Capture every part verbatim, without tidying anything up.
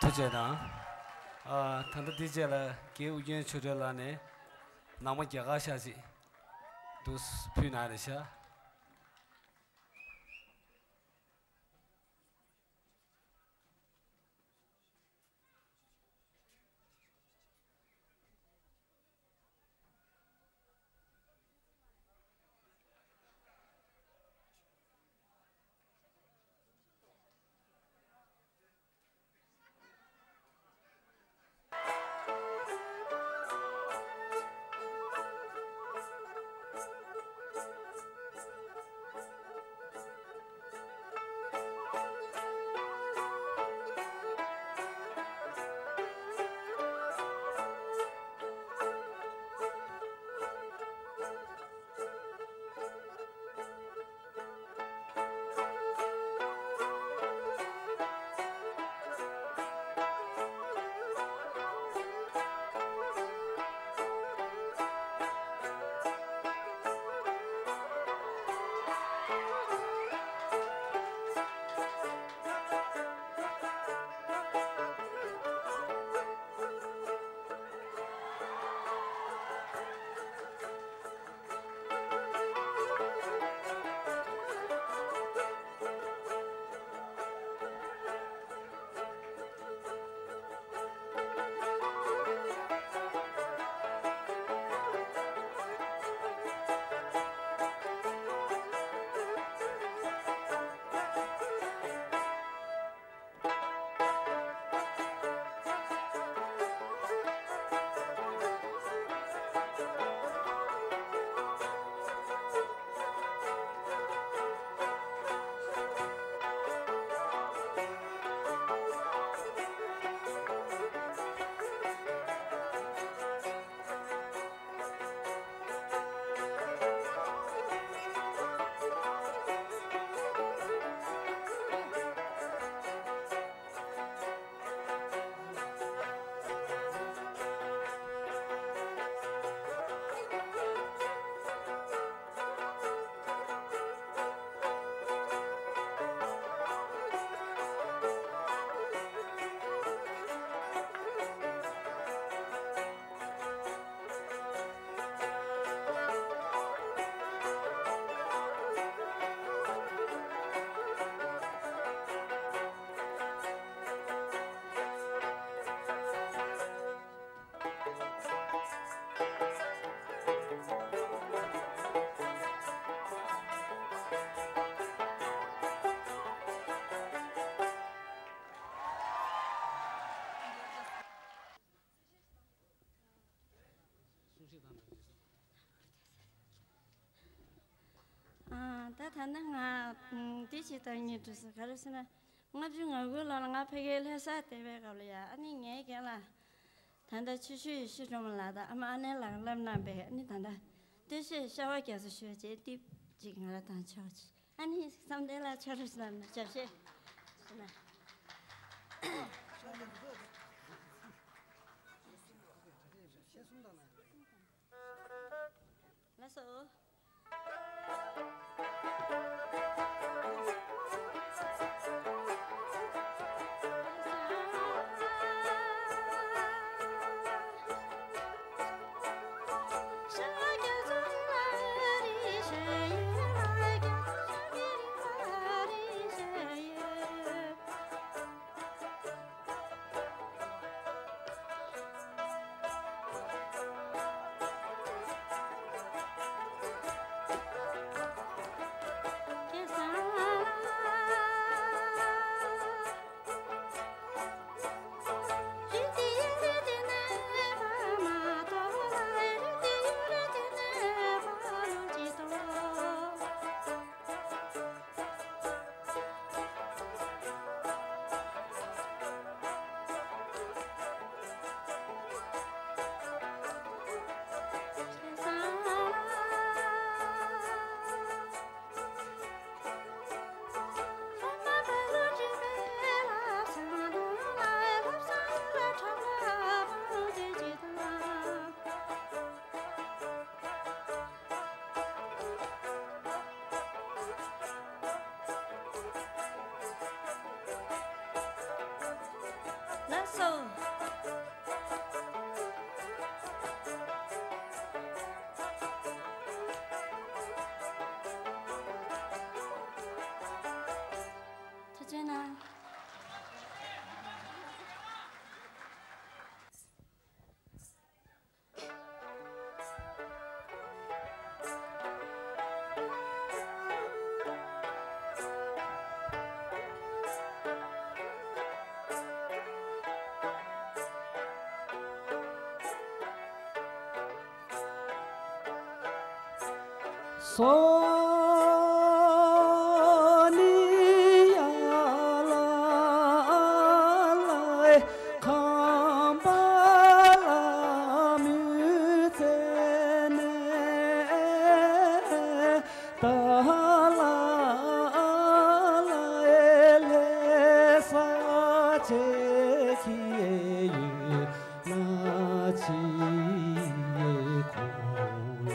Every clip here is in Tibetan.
ཐུགས་རྗེ་ཆེ་གནང་། ཨ། ད་ལྟ་འདི་རྗེས་ལ་རྒན་ཨུ་རྒྱན་ཆོས་སྒྲོན་ལགས་ནས་ནང་པ་རྒྱ་གར་ཤག་ཅིག་འདུག་ཕུལ་གནང་རེད་ཤག་ཨ། ད་ད་ནི་ང་འདི་ཅིག་ལྟར་ཉིད་འགྲོ་སོང་། ག་རེ་ཟེར་ན། ལྔ་བཅུ་ང་དགུ་ལོ་ལ་ང་ཕ་གིར་སླེབས་ས་བསྡད་པའི་སྐབས་ལ་ཡ། ཨ་ནི་ངའི་རྒན་ལགས། ད་ལྟ་ཆོས་ཞུ་ཡེ་ཤེས་སྒྲོལ་མ་ལགས་དང་ཨ་མ་ཨ་ནེ་ལགས་སླེབས་གནང་པས། ཨ་ནི་ད་ལྟ་སྟོད་གཞས་ཤ་བ་རྒྱ་མཚོ་ཞུ་བྱས་ཏིབ་ཅིག་ང་རང་དང་ཆོག་ཅིག་ཨ་ནི་བསམ་གཏན་ལགས་ཕྱག་རོགས་ཞུ་ན་ཞབས་ཕྱི་ཞུ་ན། ལགས་སོ། ལགས་སོ། ཐུགས་རྗེ་གནང་། སོ་ནི་ཡ་ལ་ལ་ཁམས་པ་ལ་མུ་ཙེ་ནེ་ད་ལ་ལ་ལེ་ས་ཅེ་ཁི་ཡུ་ན་ཅི་ཡེ་ཁོ་ལ།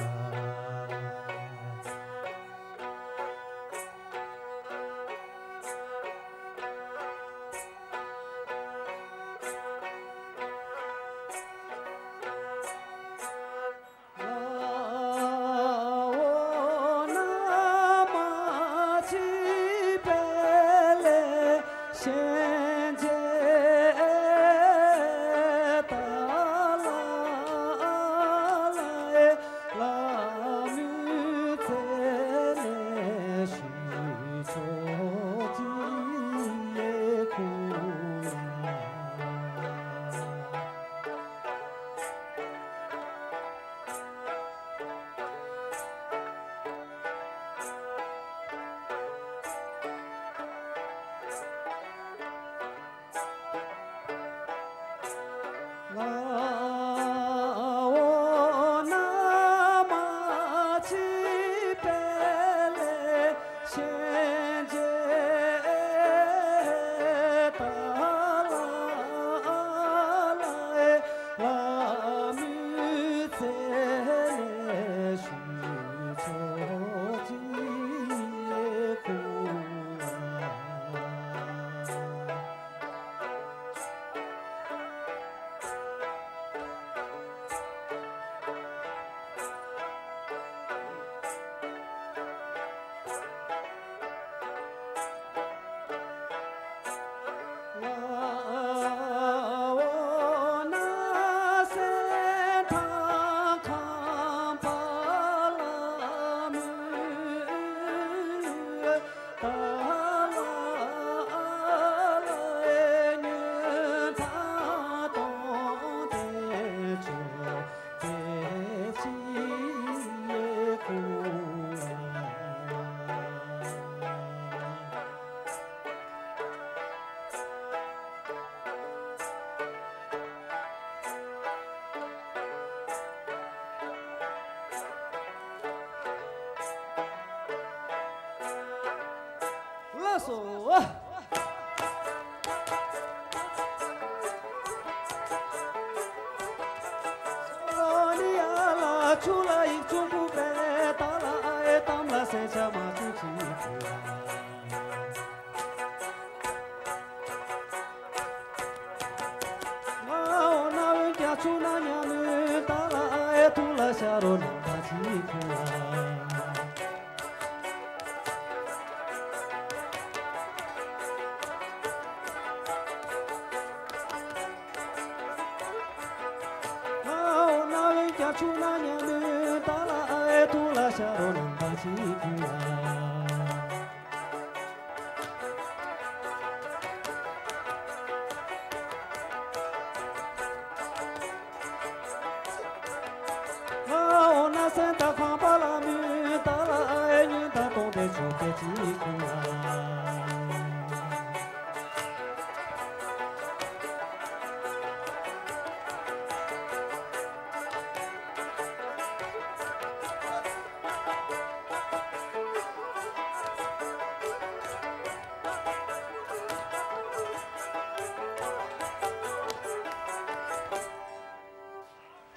ལགས་སོ། ཨ་ནི་ཡ་ལ་ཆུ་ལ་ཡིག་ཆུང་ཀུ་པའི་ད་ལ་ཨ་ཨེ་གཏམ་ལ་སེང་ཆ་མ་ཆུ་ཆི་ཀུ་ལ། ང་འོ་ན་འོན་ཀྱང་ཆུ་ན་ཉ་མུན་ད་ལ་ཨ་ཨེ་ཐུག་ལ་ཤ་རོ་ནམ་ད་ཆི་ཀུ་ལ། ཨ་འོ་ན་འོན་ཀྱང་ཆུ་ན་ཉ་མུན་ད་ལ་ཨ་ཨེ་ཐུག་ལ་ཤ་རོ་ནམ་ད་ཆི་ཀུ་ལ། ཨ་འོ་ན་སེང་ད་ཁང་པ་ལ་མུན་ད་ལ་ཨེ་ཉུན་ད་གཏོང་དེ་ཆོ་གེ་ཅི་ཀུ་ལ།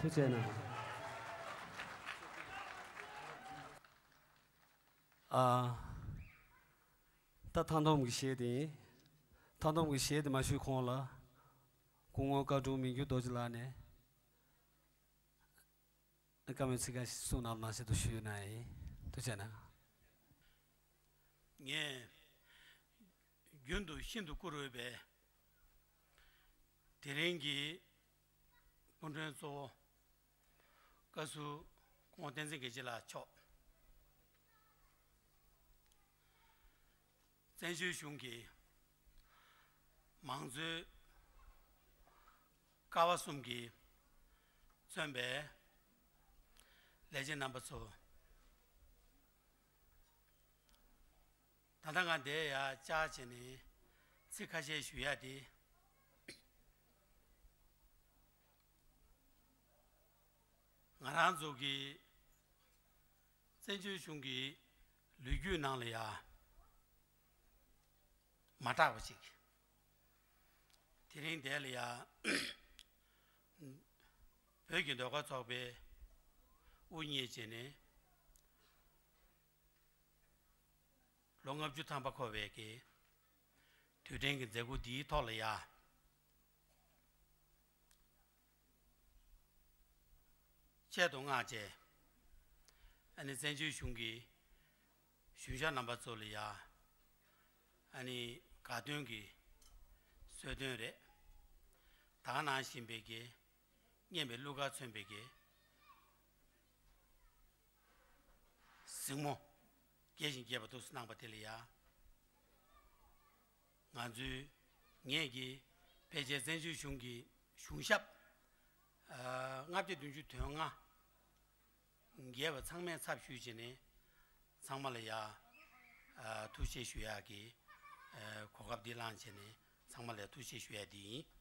ཐུགས་རྗེ་གནང་། ཨ། ད་ཐང་སྟོང་གི་གཞས་དེ་ཡིན། ཐང་སྟོང་གི་གཞས་དེ་མ་ཞུས་གོང་ལ། སྐུ་ངོ་བཀའ་དྲུང་མི་འགྱུར་རྡོ་རྗེ་ལགས་ནས་བཀའ་མོལ་ཚིག་ཁ་ཞིག་གསུང་གནང་རོགས་གནང་ཞེས་དུ་ཞུ་གནང་ཡིན། ཐུགས་རྗེ་གནང་། ངས་རྒྱུན་དུ་ཤིན་ཏུ་བཀུར་འོས་པའི་དེ་རིང་གི་སྐུ་མགྲོན་གཙོ་བོ་བཀའ་ཟུར་སྐུ་ངོ་བསྟན་འཛིན་དགེ་བྱེད་ལགས་མཆོག་བཙན་བྱོལ་གཞུང་གི་མང་གཙོའི་ཀ་བ་གསུམ་གྱིས་མཚོན་པའི་ལས་བྱེད་རྣམ་པ་ཚོ། ད་ལྟ་ང་འདིར་ཡར་བཅར་བྱས་ནས་ཚིག་ཁ་ཤས་ཞུ་ཡ་དེ། ང་རང་ཚོ་གི་བཙན་བྱོལ་གཞུང་གི་ལོ་རྒྱུས་ནང་ལ་ཡ་མ་གྲགས་པ་ཅིག་དེ་རིང་འདིར་ལ་ཡ་བོད་ཀྱི་ཟློས་གར་ཚོགས་པའི་དབུ་བརྙེས་བྱས་ནས་ལོ་ལྔ་བཅུ་ཐམ་པ་འཁོར་བའི་གི་དུས་དྲན་གྱི་མཛད་སྒོ་འདིའི་ཐོག་ལ་ཡ། ཆེད་དུ་མངགས་བྱས། ཨ་ནི་བཙན་བྱོལ་གཞུང་གི་གཞུང་ཞབས་རྣམ་པ་ཚོ་ལ་ཡ། ཨ་ནི་དགའ་སྟོན་གྱི་གསོལ་སྟོན་རེད། ད་ག་ནང་བཞིན་པའི་གི་སྙན་པའི་གླུ་གར་མཚོན་པའི་གི་གཟིགས་མོ་རྒྱས་ཤིང་རྒྱས་པ་འདུག་སེ་གནང་པ་དེ་ལ་ཡ། ང་ཚོའི་ངེད་ཀྱི་ཕལ་ཆེར་བཙན་བྱོལ་གཞུང་གི་གཞུང་ཞབས་ལྔ་བརྒྱ་བདུན་ཅུ་དོན་ལྔ་བརྒལ་བ་ཚང་མའི་ཚབ་ཞུས་བྱས་ནས་ཚང་མ་ལ་ཡ་ཐུགས་རྗེ་ཆེ་ཞུ་ཡག་གི་གོ་སྐབས་འདི་བླངས་བྱས་ནས་ཚང་མ་ལ་ཐུགས་རྗེ་ཆེ་ཞུ་ཡག་འདི་ཡིན།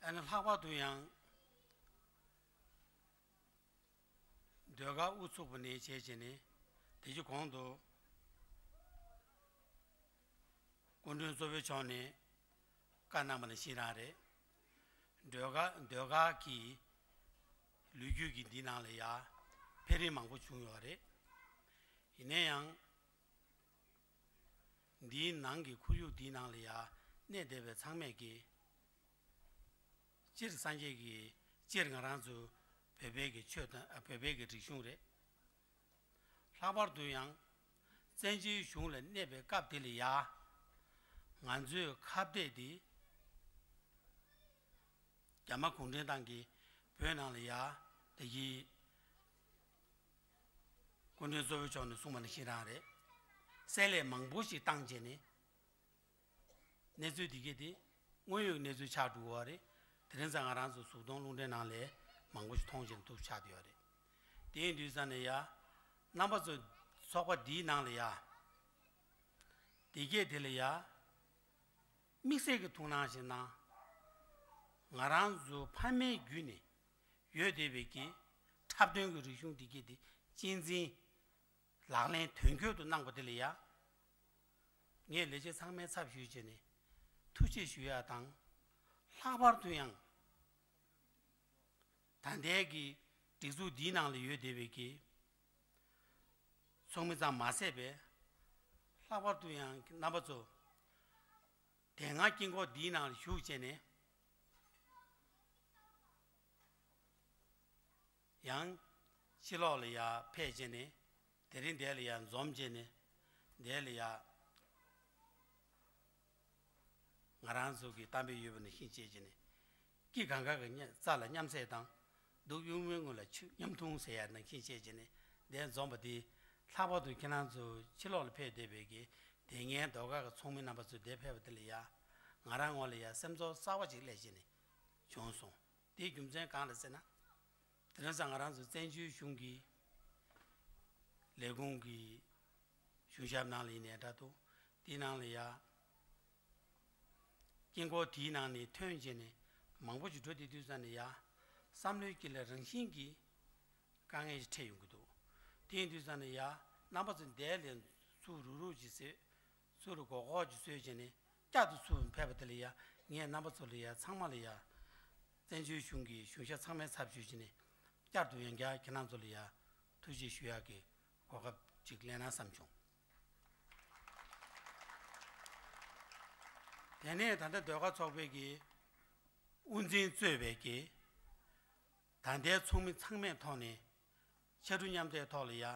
ཨ་ནི་ལྷག་པར་དུ་ཡང་། ཟློས་གར་དབུ་ཚུགས་པ་ནས་བྱས་བྱས་ནས་དེ་བཞིན་གོང་དུ་སྐུ་མགྲོན་གཙོ་བོའི་ཕྱོགས་ནས་བཀའ་གནང་བ་ནང་བཞིན་རང་རེད། ཟློས་གར་ཟློས་གར་གྱི་ལོ་རྒྱུས་ཀྱི་འདི་ནང་ལ་ཡ་འཕེལ་རིམ་མང་པོ་བྱུང་ཡོད་རེད། ཡིན་ན་ཡང་འདིའི་ནང་གི་ཁོར་ཡུག་འདིའི་ནང་ལ་ཡ་གནས་བསྡད་པའི་ཚང་མས་ཀྱི། སྤྱིར་སངས་རྒྱས་ཀྱི་སྤྱིར་ང་རང་ཚོ་བོད་པའི་གི་ཆོས་དང་བོད་པའི་གི་རིག་གཞུང་རེད། ལྷག་པར་དུ་ཡང་བཙན་བྱོལ་གཞུང་ལ་གནས་པའི་སྐབས་དེ་ལ་ཡ་ང་ཚོའི་ཁ་གཏད་དེ་རྒྱ་དམར་གུང་ཁྲན་ཏང་གིས་བོད་ནང་ལ་ཡ་དེ་གི་སྐུ་མགྲོན་གཙོ་བོའི་ཕྱོགས་ནས་གསུངས་པ་ནང་བཞིན་རང་རེད། བསྲེ་ལྷད་མང་པོ་ཞིག་བཏང་བྱས་ནས། གནས་ཚུལ་འདི་གས་དེ་དངོས་ཡོད་གནས་ཚུལ་ཆགས་འགྲོ་བ་རེད། དེ་རིང་ཙང་ང་རང་ཚོ་གཟུགས་མཐོང་རླུང་འཕྲིན་ནང་ལས་མང་པོ་ཞིག་མཐོང་བཞིན་འདུག་ཆགས་བསྡད་ཡོད་རེད། དེ་ཡིན་དུས་ཙང་ནས་ཡ། རྣམ་པ་ཚོ་ཚོགས་པ་འདིའི་ནང་ལ་ཡ། འདི་གས་དེ་ལ་ཡ། དམིགས་བསལ་གྱི་ཐུགས་སྣང་ཞིག་གནང་། ང་རང་ཚོ་ཕ་མེས་བརྒྱུད་ནས་ཡོད་བསྡད་པའི་གི་འཁྲབ་སྟོན་གྱི་རིག་གཞུང་འདི་གས་དེ་གཅེས་འཛིན། ལག་ལེན་དོན་འཁྱོལ་དུ་གནང་བ་དེ་ལ་ཡ། ངས་ལས་བྱེད་ཚང་མའི་ཚབ་ཞུས་བྱས་ནས་ཐུགས་རྗེ་ཞུ་ཡ་དང་། ལྷག་པར་དུ་ཡང་། ད་ལྟའི་གི་སྒྲིག་འཛུགས་འདིའི་ནང་ལ་ཡོད་བསྡད་པའི་གི་ཚོགས་མི་ཙམ་མ་ཟད་པའི། ལྷག་པར་དུ་ཡང་རྣམ་པ་ཚོ་དེ་སྔ་དཀྱིལ་འཁོར་འདིའི་ནང་ལ་བཞུགས་བྱས་ནས། ཡང་ཕྱི་ལོགས་ལ་ཡ་ཕེབས་བྱས་ནས། དེ་རིང་འདིར་ལ་ཡ་འཛོམས་བྱས་ནས། འདིར་ལ་ཡ་ང་རང་ཚོ་གི་གཏམ་དཔེ་ཡོད་པ་ནང་བཞིན་བྱས་བྱས་ནས། སྐྱིད་གང་ག་གི་རྩྭ་ལ་མཉམ་བསྲེས་དང་། སྡུག་གཡུག་མའི་སྔུན་ལ་ཆུ་མཉམ་འཐུང་ཟེར་ཡ་ནང་བཞིན་བྱས་བྱས་ནས་འདིར་འཛོམས་པ་དེ། ལྷག་པར་དུ་ཁྱེད་རང་ཚོ་ཕྱི་ལོགས་ལ་ཕེབས་བསྡད་པའི་གི་དེ་སྔའི་ཟློས་གར་གྱི་ཚོགས་མི་རྣམ་པ་ཚོ་འདིར་ཕེབས་པ་དེ་ལ་ཡ། ང་རང་ངོས་ལ་ཡ་སེམས་ཚོར་གསར་པ་ཅིག་སླེབས་བྱས་ནས་བྱུང་སོང་། དེའི་རྒྱུ་མཚན་གང་ལ་ཟེར་ན། དེ་རིང་སང་ང་རང་ཚོ་བཙན་བྱོལ་གཞུང་གི་ལས་ཁུངས་ཀྱི་གཞུང་ཞབས་ནང་ལ་ཡིན་ནའི་འདྲ་འདུག་དེའི་ནང་ལ་ཡ། དཀྱིལ་འཁོར་དེའི་ནང་ནས་ཐོན་བྱས་ནས་མང་པོ་ཞིག་འགྲོ་བསྡད་དུས་ཙམ་ནས་ཡ། བསམ་བློའི་དཀྱིལ་ལ་རང་བཞིན་གྱིས་དཀའ་ངལ་ཞིག་འཕྲད་ཡོང་གི་འདུག་དེ་ཡིན་དུས་ཙམ་ནས་ཡ། རྣམ་པ་ཚོ་འདིར་ལ་ཚུར་རུག་རུག་ཅིག་བཟོས། ཚུར་གོག་གོག་ཅིག་བཟོས་བྱས་ནས་བསྐྱར་དུ་ཚུར་ཕེབས་པ་དེ་ལ་ཡ། ངས་རྣམ་པ་ཚོ་ལ་ཡ་ཚང་མ་ལ་ཡ། བཙན་བྱོལ་གཞུང་གི་གཞུང་ཞབས་ཚང་མའི་ཚབ་ཞུས་བྱས་ནས་བསྐྱར་དུ་ཡང་བསྐྱར་ཁྱེད་རང་ཚོ་ལ་ཡ་ཐུགས་རྗེ་ཞུ་ཡག་གི་གོ་སྐབས་ཅིག་ལེན་ན་བསམ་བྱུང་། དེ་ནས་ད་ལྟ་ཟློས་གར་ཚོགས་པའི་གི་དབུ་འཛིན་གཙོས་པའི་གི་ད་ལྟའི་ཚོགས་མི་ཚང་མའི་ཐོག་ནས་ཕྱར་གྲུ་མཉམ་འདེགས་ཐོག་ལ་ཡ།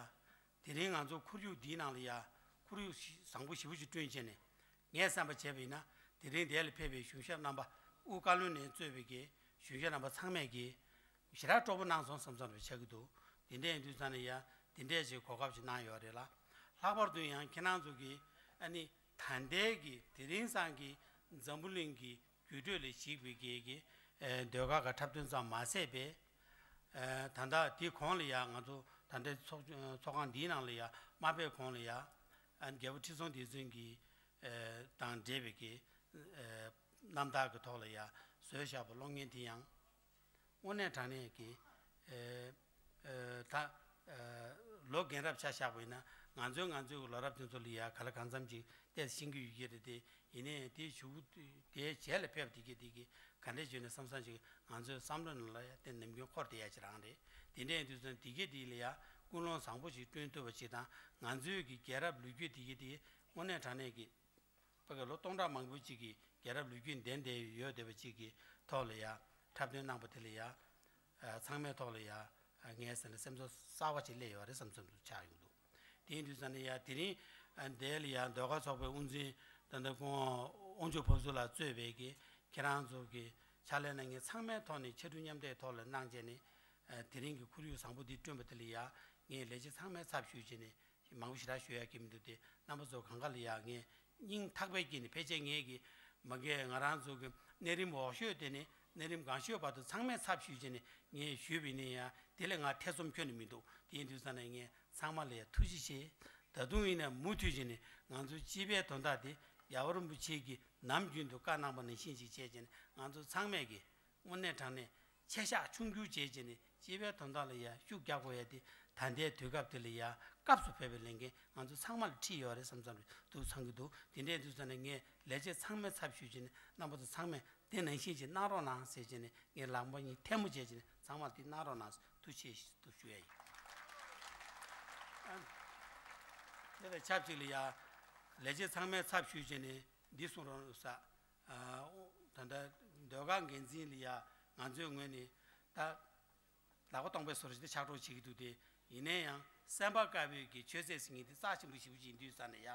དེ་རིང་ང་ཚོ་ཁོར་ཡུག་འདིའི་ནང་ལ་ཡ་ཁོར་ཡུག་ཞི་བཟང་པོ་ཞེ་པོ་ཅིག་བསྐྲུན་བྱས་ནས། ངས་བསམ་པ་བྱས་པ་ཡིན་ན། དེ་རིང་འདིར་ལ་ཕེབས་པའི་གཞུང་ཞབས་རྣམ་པ། དབུ་བཀའ་བློན་ནས་གཙོས་པའི་གི་གཞུང་ཞབས་རྣམ་པ་ཚང་མས་གི་ཞེ་དྲག་སྤྲོ་པོ་གནང་སོང་བསམ་བསམ་རེ་ཆགས་ཀྱི་འདུག་དེ་འདྲ་ཡིན་དུས་ཙང་ནས་ཡ་དེ་འདྲས་ཅིག་གོ་སྐབས་ཅིག་གནང་ཡོད་རེད་ལ། ལྷག་པར་དུ་ཡང་ཁྱེད་རང་ཚོ་གི་ཨ་ནི་ད་ལྟའི་གི་དེ་རིང་སང་གི་འཛམ་བུ་གླིང་གི་འགྱུར་འགྲོས་ལ་གཞིགས་པའི་གི་གི་ཟློས་གར་གྱི་འཁྲབ་སྟོན་ཙམ་མ་ཟད་པའི། ད་ལྟ་དེ་གོང་ལ་ཡ་ང་ཚོ་ད་ལྟའི་ཚོགས་ཚོགས་ཁང་འདིའི་ནང་ལ་ཡ་མ་ཕེབས་གོང་ལ་ཡ། རྒྱལ་པོ་ཁྲི་སྲོང་ལྡེ་བཙན་གྱི་དང་འབྲེལ་བའི་གི་རྣམ་ཐར་གྱི་ཐོག་ལ་ཡ་བཟོས་བཞག་པ་གློག་བརྙན་དེ་ཡང་། དངོས་གནས་དྲང་གནས་ཀྱི་ཨེ་ཨེ་ད་ཨེ་ལོ་རྒན་རབས་ཆ་བཞག་པ་ཡིན་ན། ང་ཚོའི་ང་ཚོའི་ལོ་རབས་དེ་ཚོ་ལ་ཡ་ག་ལ་གང་འཚམ་ཅིག་བལྟས་ཤེས་ཀྱི་ཡོད་ཀྱི་རེད་དེ། ཡིན་ནའི་དེའི་གཞུག་དེའི་རྗེས་ལ་ཕེབས་དེ་གི་དེ་གི་ག་འདྲས་བྱས་ནས་བསམ་བསམ་ཅིག་ང་ཚོའི་བསམ་བློ་ནང་ལ་ཡ་དེ་ནམ་རྒྱུན་འཁོར་བསྡད་ཡ་ཅིག་རང་རེད། དེ་འདྲས་ཡིན་དུས་ཙང་དེ་གི་དེ་ལ་ཡ་ཀུན་སློང་བཟང་པོ་ཞིག་བསྐྲུན་ཐུབ་པ་ཅིག་དང་། ང་ཚོའི་གི་རྒྱལ་རབས་ལོ་རྒྱུས་དེ་གི་དེ་དངོས་གནས་དྲང་གནས་ཀྱི་ཕ་གི་ལོ་སྟོང་ཕྲག་མང་པོ་ཅིག་གི་རྒྱལ་རབས་ལོ་རྒྱུས་ལྡན་བསྡད་ཡོད་བསྡད་པ་ཅིག་གི་ཐོག་ལ་ཡ་འཁྲབ་སྟོན་གནང་པ་དེ་ལ་ཡ་ཚང་མའི་ཐོག་ལ་ཡ་ངས་ཟེར་ན་སེམས་ཚོར་གསར་པ་ཅིག་སླེབས་ཡོད་རེད་བསམ་བསམ་དུ་ཆགས་ཡོང་འདུག་དེ་ཡིན་དུས་ཙང་ནས་ཡ་དེ་རིང་འདི་ལ་ཡ་ཟློས་གར་ཚོགས་པའི་དབུ་འཛིན་ད་ལྟ་ཁོང་དབང་ཕྱུག་ཕུན་ཚོགས་ལགས་གཙོས་པའི་གི་ཁྱེད་རང་ཚོ་གི་ཕྱག་ལས་གནང་མཁན་ཚང་མའི་ཐོག་ནས་ཕྱར་གྲུ་མཉམ་འདེགས་ཐོག་ལ་གནང་བྱས་ནས་དེ་རིང་གི་ཁོར་ཡུག་བཟང་པོ་འདི་བསྐྲུན་པ་དེ་ལ་ཡ་ངས་ལེགས་སྐྱེས་ཚང་མའི་ཚབ་ཞུས་བྱས་ནས། མང་པོ་ཞེ་དྲག་ཞུ་ཡག་གི་མི་འདུག་སྟེ། རྣམ་པ་ཚོ་གང་ག་ལ་ཡ་ངས་སྙིང་ཐག་པས་དགྱེས་ནས། ཕལ་ཆེར་ངས་ཀྱི་མ་གིའི་ང་རང་ཚོ་གི་གནས་རིམ་འོག་ཤོས་དེ་ནས་གནས་རིམ་སྒང་ཤོས་བར་དུ་ཚང་མས་ཚབ་ཞུས་བྱས་ནས་ངས་ཞུས་པ་ཡིན་ན་ཡང་དེ་ལས་ང་ཐེ་ཚོམ་ཁྱོན་ནས་མི་འདུག་དེ་ཡིན་དུས་ཙང་ནས་ངས་ཚང་མ་ལ་ཡ་ཐུགས་རྗེ་ཆེ། ད་དུང་ཡིན་ན་མུ་མཐུད་བྱས་ནས་ང་ཚོའི་སྤྱི་པའི་དོན་དག་དེ་རྒྱལ་བ་རིན་པོ་ཆེ་གིས་ནམ་རྒྱུན་དུ་བཀའ་གནང་པ་ནང་བཞིན་ཅིག་བྱས་བྱས་ནས་ང་ཚོ་ཚང་མས་ཀྱི་དངོས་གནས་དྲང་གནས་ཆེ་བཞག་ཆུང་བསྒྱུར་བྱས་བྱས་ནས་སྤྱི་པའི་དོན་དག་ལ་ཡ་ཤུགས་རྒྱག་དགོས་ཡ་དེ་ད་ལྟའི་དུས་སྐབས་དེ་ལ་ཡ་སྐབས་སུ་བབས་པའི་ལས་འགན་ང་ཚོ་ཚང་མ་ལ་འཁྲི་ཡོད་རེད་བསམ་བསམ་རེད་འདུག་བསམ་གྱི་འདུག་དེ་འདྲའི་དུས་ཚོད་ནས་ངས་ལས་བྱེད་ཚང་མའི་ཚབ་ཞུས་བྱས་ནས་རྣམ་པ་ཚོ་ཚང་མས་དེ་ནང་བཞིན་གྱིས་གནང་རོགས་གནང་ཟེར་བྱས་ནས་ངས་ལག་པ་གཉིས་ཐལ་མོ་བྱས་བྱས་ནས་ཚང་མ་ལ་དེ་གནང་རོགས་གནང་ཐུགས་རྗེ་ཆེ་ཞུ་ཡ་ཡིན། དེ་ལ་ཆབས་ཅིག་ལ་ཡ་ལས་བྱེད་ཚང་མའི་ཚབ་ཞུས་བྱས་ནས་འདི་གསུང་རོགས་ཟེར། ཨ། ད་ལྟ་ཟློས་གར་འགན་འཛིན་ལ་ཡ་ང་ཚོའི་ངོས་ནས་ད་ལག་པ་སྟོང་པའི་བཟོ་འདྲ་ཞིག་ད་ཕྱག་རོགས་བྱེད་ཀྱི་འདུག་སྟེ། ཡིན་ན་ཡང་སེམས་པ་དཀར་པོའི་གི་ཆོས་ཚད་ཟེར་མཁན་དེ་རྩ་ཆེན་པོ་ཞེ་པོ་ཅིག་ཡིན་དུས་ཙང་ནས་ཡ།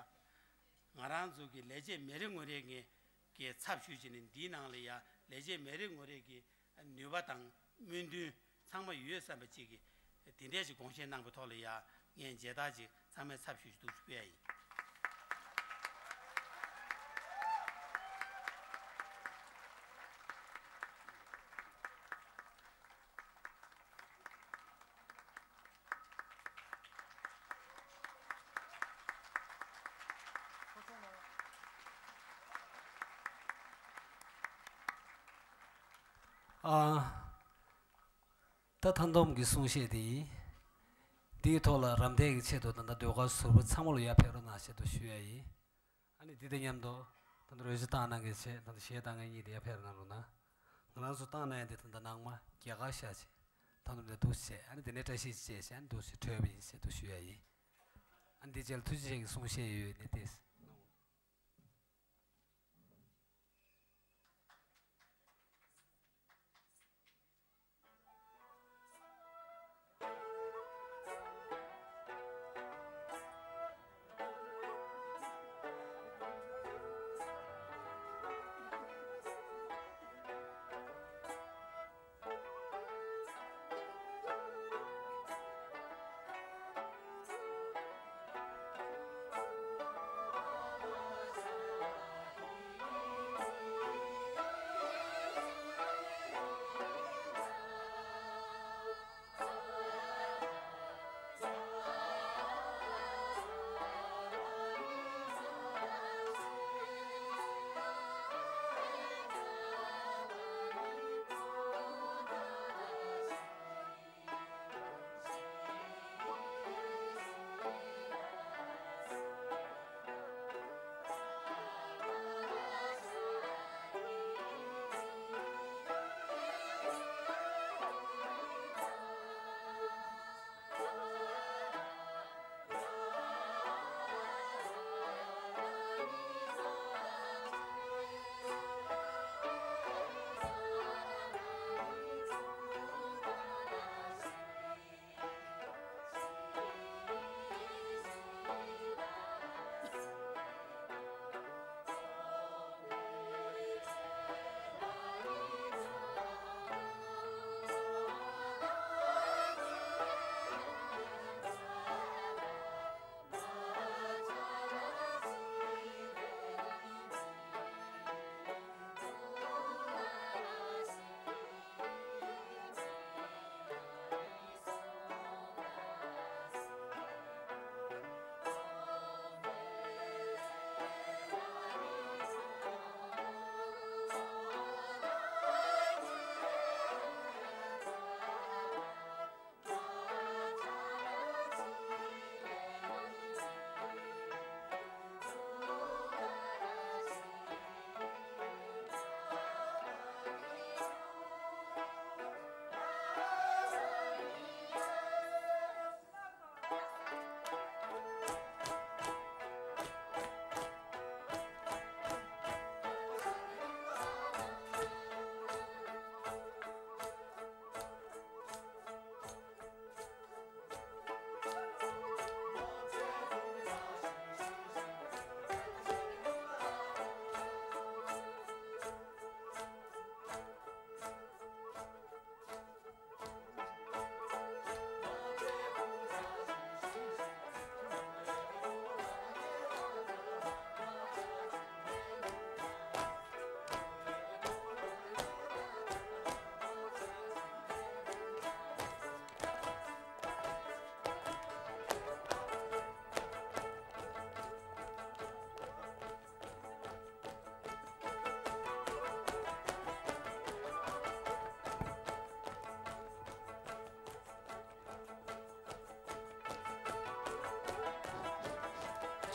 ང་རང་ཚོ་གི་ལས་བྱེད་མི་རེ་ངོ་རེ་ངས་གི་ཚབ་ཞུས་བྱས་ནས་འདིའི་ནང་ལ་ཡ་ལས་བྱེད་མི་རེ་ངོ་རེ་གི་ནུས་པ་དང་སྨོན་འདུན་ཚང་མ་ཡོད་བསམ་པ་ཅིག་གི་དེ་འདྲས་ཅིག་དགོངས་བཞེས་གནང་པའི་ཐོག་ལ་ཡ་ངས་མཇལ་དར་ཅིག་ཚང་མའི་ཚབ་ཞུས་ཤིག་འདུག་སྤེལ་ཡ་ཡིན། ཨ། ད་མཐའ་བསྡོམས་ཀྱི་གསུང་བཤད་དེ་ཡིན། འདིའི་ཐོག་ལ་རམ་འདེགས་ཀྱི་ཆེད་དུ་ད་ལྟ་ཟློས་གར་ཟུར་པ་ཚང་མ་ལ་ཡར་ཕེབས་རོགས་གནང་ཞེས་དུ་ཞུ་ཡ་ཡིན། ཨ་ནི་འདི་དང་མཉམ་དུ་ད་ལྟ་རོལ་ཆ་བཏང་གནང་མཁན་བྱས། ད་ལྟ་གཞས་བཏང་མཁན་གཉིས་དེ་ཡར་ཕེབས་རོགས་གནང་རོགས་གནང་། ང་རང་ཚོ་བཏང་གནང་ཡ་འདི་ད་ལྟ་ནང་མ་རྒྱ་གར་ཤ་ཆེ། ད་ལྟ་འདི་འདུག་སེ་བྱས། ཨ་ནི་དེ་ནས་བཀྲ་ཤིས་ཅིག་བྱས་བྱས། ཨ་ནི་འདུག་སེ་གྲོལ་བ་ཡིན་ཞེས་དུ་ཞུ་ཡ་ཡིན། ཨ་ནི་འདི་རྗེས་ལ་ཐུགས་རྗེ་ཆེ་གི་གསུང་བཤད་ཡོད་ནི་ཏེ།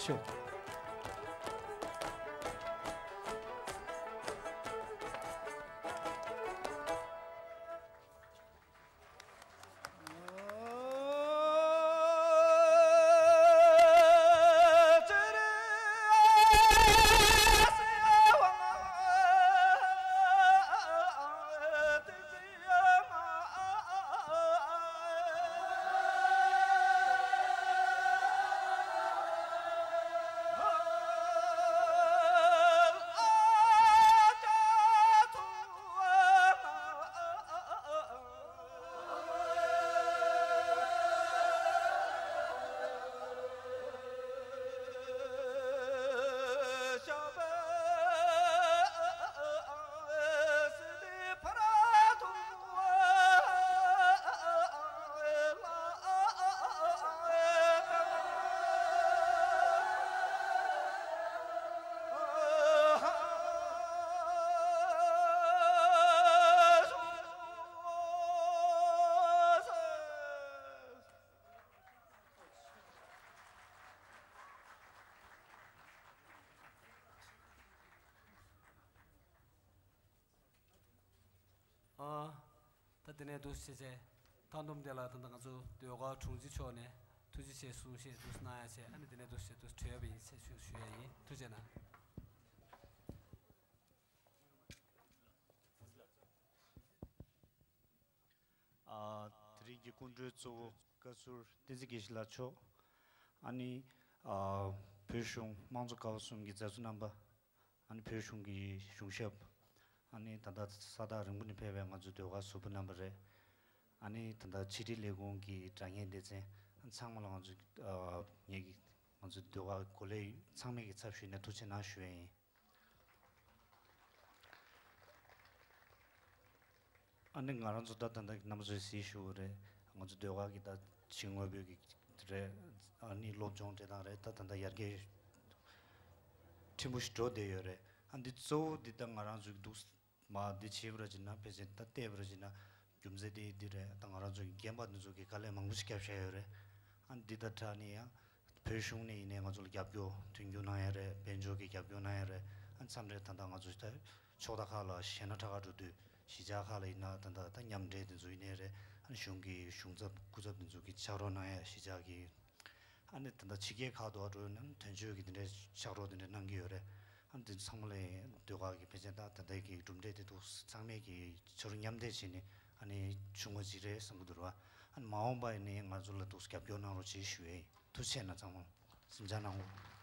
ཆོག་ཨ། ད་དེ་ནས་འདུག་བྱས་བྱས། མཐའ་སྡོམ་དེ་ལ་ད་ལྟ་ང་ཚོ་ཟློས་གར་དྲུང་ཆེ་མཆོག་ནས་ཐུགས་རྗེ་ཆེ་གསུང་བཤད་འདུག་གནང་ཡ་བྱས། ཨ་ནི་དེ་ནས་འདུག་བྱས་འདུག་གྲོལ་བ་ཡིན་ཞེས་ཞུ་ཞུ་ཡ་ཡིན། ཐུགས་རྗེ་གནང་། ཨ། དེ་རིང་གི་སྐུ་མགྲོན་གཙོ་བོ་བཀའ་ཟུར་བསྟན་འཛིན་དགེ་བཤེས་ལགས་མཆོག་ཨ་ནི། ཨ། བོད་གཞུང་དམངས་གཙོ་ཀ་བ་གསུམ་གྱི་མཛད་གཙོ་རྣམ་པ། ཨ་ནི་བོད་གཞུང་གི་གཞུང་ཞབས། ཨ་ནི་ད་ལྟ་ས་ཐག་རིང་པོ་ནས་ཕེབས་པའི་ང་ཚོའི་ཟློས་གར་ཟུར་པ་རྣམ་པ་རེད། ཨ་ནི་ད་ལྟ་ཕྱི་དྲིལ་ལས་ཁུངས་ཀྱི་དྲ་བརྙན་སྡེ་ཚན་ཚང་མ་ལ་ང་ཚོ། ཨ། ངེད་ཀྱི་ང་ཚོའི་ཟློས་གར་གོ་ལའི་ཚང་མས་ཀྱི་ཚབ་ཞུས་ནས་ཐུགས་རྗེ་གནང་ཞུ་ཡས་ཡིན། ཨ་ནི་ང་རང་ཚོ་ད་ད་ལྟ་རྣམ་པ་ཚོས་གཟིགས་ཞུ་བ་རེད། ང་ཚོ་ཟློས་གར་གྱི་ད་ཕྱི་དངོས་པོའི་གི་རེད། ཨ་ནི་སློབ་སྦྱོང་འབྲེལ་སྟངས་རེད། ད་ད་ལྟ་ཡར་རྒྱས་ཕྲན་བུ་ཞིག་འགྲོ་བསྡད་ཡོད་རེད། ཨ་འདི་གཙོ་བོ་འདི་ད་ང་རང་ཚོ་གི་འདུག་མ་འདི་བྱེད་པར་བྱེད་ན་ཕལ་ཆེར་ད་བལྟས་པར་བྱེད་ན་རྒྱུ་མཚན་དེ་འདི་རེད། ད་ང་རང་ཚོ་གི་རྒན་པ་འདི་ཚོ་གི་དཀའ་ལས་མང་པོ་ཞིག་བརྒྱབ་བཞག་ཡོད་རེད། ཨ་འདི་ད་དྲག་ནས་ཡང་བོད་གཞུང་ནས་ཡིན་ནའི་ང་ཚོ་ལ་རྒྱབ་སྐྱོར་མཐུན་འགྱུར་གནང་ཡ་རེད། དཔལ་འབྱོར་གྱི་རྒྱབ་སྐྱོར་གནང་ཡ་རེད། ཨ་མཚམས་རེ་ད་ལྟ་ང་ཚོ་ད་ཕྱོགས་མཐའ་ཁག་ལ་གཞས་སྣ་ཁྲ་ཁག་འགྲོ་དུས་གཞིས་ཆགས་ཁག་ལ་ཡིན་ན་ད་ལྟ་ད་མཉམ་འབྲེལ་དེ་ཚོ་ཡིན་ནའི་རེད། ཨ་གཞུང་གི་གཞུང་ཚབ་སྐུ་ཚབ་དེ་ཚོ་གི་ཕྱག་རོགས་གནང་ཡ་གཞིས་ཆགས་ཀྱི། ཨ་ནི་ད་ལྟ་ཕྱི་རྒྱལ་ཁག་ཏུ་འགྲོ་ན་དོན་གཅོད་ཀྱི་དེ་འདྲའི་ཕྱག་རོགས་དེ་འདྲ་གནང་གི་ཡོད་རེད། ཨ་ནི་དེ་ཚང་མ་ལ་ཟློས་གར་གྱི་ཕལ་ཆེར་ད་ད་ལྟའི་གི་གྲུབ་འབྲས་དེ་འདུག་ཚང་མས་ཀྱི་ཕྱི་རུ་མཉམ་འདེགས་བྱས་ནས་ཨ་ནི་བྱུང་བ་ཅིག་རེད་བསམ་གྱི་འདུག་ར། ཨ་ནི་མ་འོངས་པ་ཡིན་ནའི་ང་ཚོ་ལ་འདུག་རྒྱབ་སྐྱོར་གནང་རོགས་ཅེས་ཞུ་ཡས་ཡིན། ཐུགས་རྗེ་གནང་། ཚང་མ་གཟིམ་འཇག་གནང་།